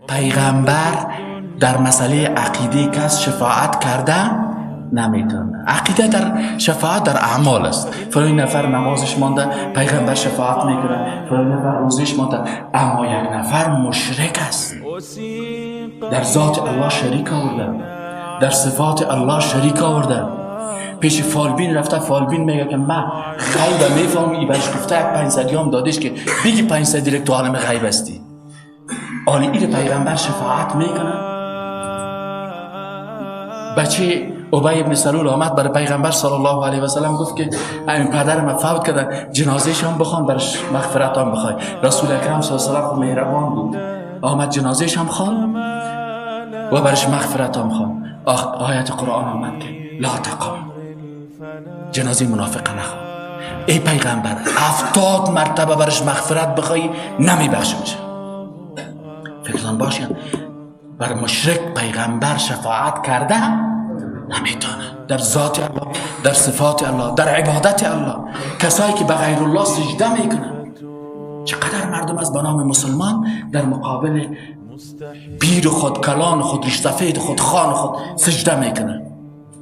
پیغمبر در مسئله عقیده کس شفاعت کرده نمیتونه. عقیده در شفاعت در اعمال است. فلان نفر نمازش مانده، پیغمبر شفاعت میکنه، فلان نفر روزش مانده. اما یک نفر مشرک است، در ذات الله شریک آورده، در صفات الله شریک آورده، پیش فالبین رفته، فالبین میگه که من غیب میفهمی، برش گفته یک 500 هم دادش که بگی 500 تو عالم غیب هستی. آلی این پیغمبر شفاعت میکنه. بچه ابی ابن سلول آمد برای پیغمبر صلی الله علیه و سلم گفت که این پدر من فوت کرده، جنازه‌ش هم بخوان، برش مغفرت هم بخوای. رسول اکرم صلی الله علیه و سلم مهربان بود، آمد جنازه‌ش هم خوان و برش مغفرت هم خوان. آیت قرآن آمد که لا تقم، جنازه منافق نخوان. ای پیغمبر 70 مرتبه برش مغفرت بخوای نمیبخشمش. فکرتان باشه بر مشرک پیغمبر شفاعت کرده نمیتونه. در ذات الله، در صفات الله، در عبادت الله، کسایی که به غیر الله سجده میکنن. چقدر مردم از به نام مسلمان در مقابل پیر خود، کلان خود، ریش سفید خود، خان خود سجده میکنن.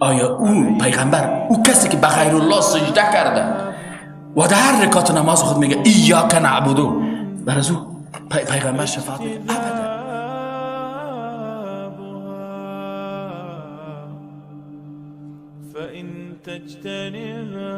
آیا او پیغمبر، او کسی که به غیر الله سجده کرده و در هر رکعت نماز خود میگه ایاک نعبدو، بر از او پیغمبر شفاعت میکنه؟ ابدا. فإن تجتنبها